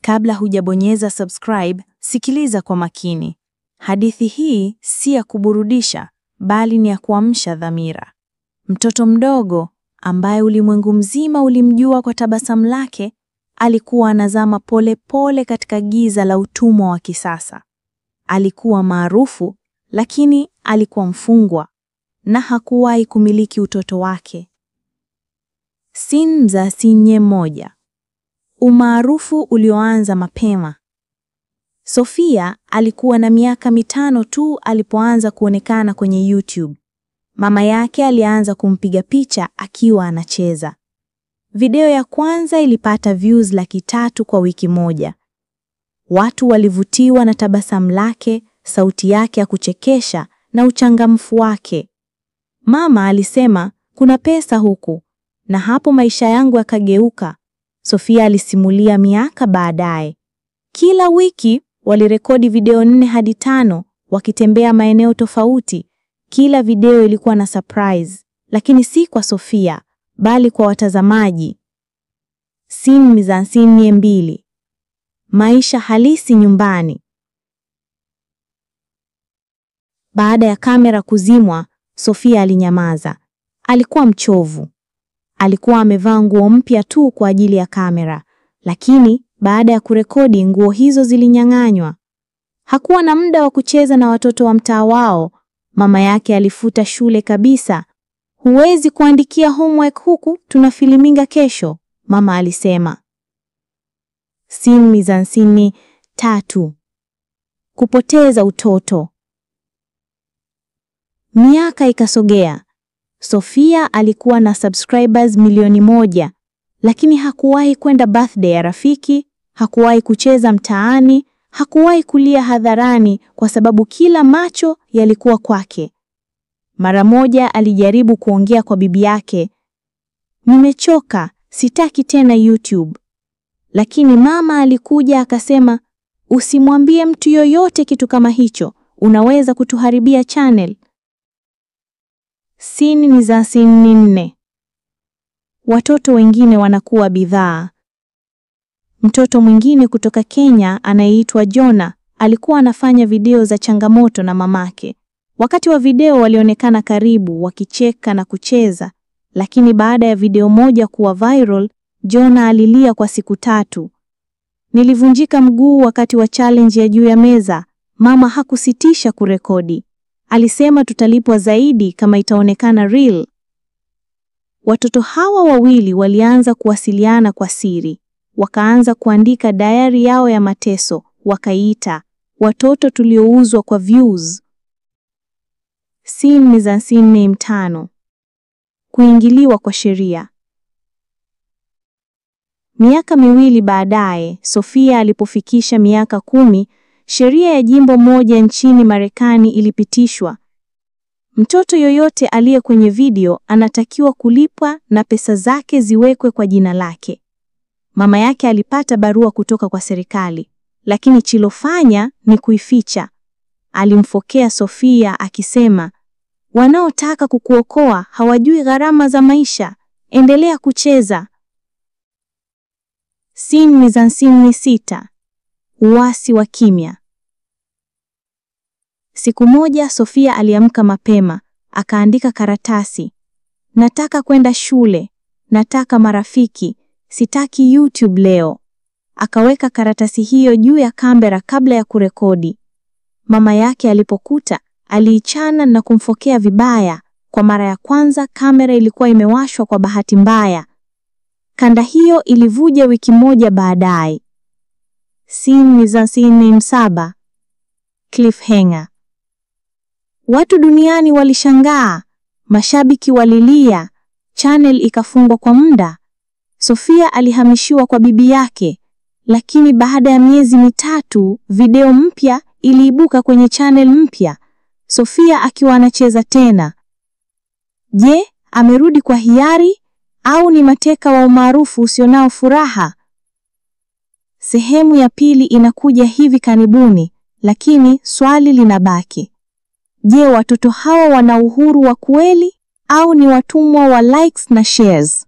Kabla hujabonyeza subscribe, sikiliza kwa makini. Hadithi hii si ya kuburudisha, bali ni ya kuamsha dhamira. Mtoto mdogo ambaye ulimwengu mzima ulimjua kwa tabasamu lake, alikuwa anazama pole pole katika giza la utumwa wa kisasa. Alikuwa maarufu, lakini alikuwa mfungwa na hakuwahi kumiliki utoto wake. Sin za sinye moja. Umaarufu ulioanza mapema. Sofia alikuwa na miaka 5 tu alipoanza kuonekana kwenye YouTube. Mama yake alianza kumpiga picha akiwa anacheza. Video ya kwanza ilipata views 300,000 kwa wiki moja. Watu walivutiwa na tabasamu lake, sauti yake ya kuchekesha na uchangamfu wake. Mama alisema, "Kuna pesa huku." Na hapo maisha yangu yakageuka. Sofia alisimulia miaka baadaye. Kila wiki walirekodi video 4 hadi 5 wakitembea maeneo tofauti. Kila video ilikuwa na surprise, lakini si kwa Sofia, bali kwa watazamaji. Sin za sin 2. Maisha halisi nyumbani. Baada ya kamera kuzimwa, Sofia alinyamaza. Alikuwa mchovu. Alikuwa amevaa nguo mpya tu kwa ajili ya kamera, lakini baada ya kurekodi nguo hizo zilinyang'anywa. Hakuwa na muda wa kucheza na watoto wa mtaa wao. Mama yake alifuta shule kabisa. "Huwezi kuandikia homework huku tunafiliminga kesho," mama alisema. Sin za sin 3. Kupoteza utoto. Miaka ikasogea. Sofia alikuwa na subscribers 1,000,000 moja, lakini hakuwahi kwenda birthday ya rafiki, hakuwahi kucheza mtaani, hakuwahi kulia hadharani kwa sababu kila macho yalikuwa kwake. Mara moja alijaribu kuongea kwa bibi yake, "Nimechoka, sitaki tena YouTube." Lakini mama alikuja akasema, "Usimwambie mtu yoyote kitu kama hicho, unaweza kutuharibia channel." Sin za sin 4. Watoto wengine wanakuwa bidhaa. Mtoto mwingine kutoka Kenya anayeitwa Jonah alikuwa anafanya video za changamoto na mamake. Wakati wa video walionekana karibu wakicheka na kucheza, lakini baada ya video moja kuwa viral, Jonah alilia kwa siku 3. "Nilivunjika mguu wakati wa challenge ya juu ya meza." Mama hakusitisha kurekodi. Alisema tutalipwa zaidi kama itaonekana real. Watoto hawa wawili walianza kuwasiliana kwa siri. Wakaanza kuandika diary yao ya mateso, wakaiita watoto tuliouzwa kwa views. Sin za sin 5. Kuingiliwa kwa sheria. Miaka 2 baadaye, Sofia alipofikisha miaka 10, sheria ya jimbo moja nchini Marekani ilipitishwa. Mtoto yoyote aliye kwenye video anatakiwa kulipwa na pesa zake ziwekwe kwa jina lake. Mama yake alipata barua kutoka kwa serikali, lakini chilofanya ni kuificha. Alimfokea Sofia akisema, "Wanaotaka kukuokoa hawajui gharama za maisha. Endelea kucheza." Sin za sin 6. Uasi wa kimya. Siku moja Sofia aliamka mapema, akaandika karatasi. "Nataka kwenda shule, nataka marafiki, sitaki YouTube leo." Akaweka karatasi hiyo juu ya kamera kabla ya kurekodi. Mama yake alipokuta, aliichana na kumfokea vibaya. Kwa mara ya kwanza kamera ilikuwa imewashwa kwa bahati mbaya. Kanda hiyo ilivuja wiki moja baadaye. Sin za sin 7. Cliffhanger. Watu duniani walishangaa, mashabiki walilia, channel ikafungwa kwa muda. Sofia alihamishiwa kwa bibi yake, lakini baada ya miezi 3 video mpya iliibuka kwenye channel mpya, Sofia akiwa anacheza tena. Je, amerudi kwa hiari au ni mateka wa umaarufu usionao furaha? Sehemu ya pili inakuja hivi karibuni, lakini swali linabaki. Je, watoto hawa wana uhuru wa kweli au ni watumwa wa likes na shares?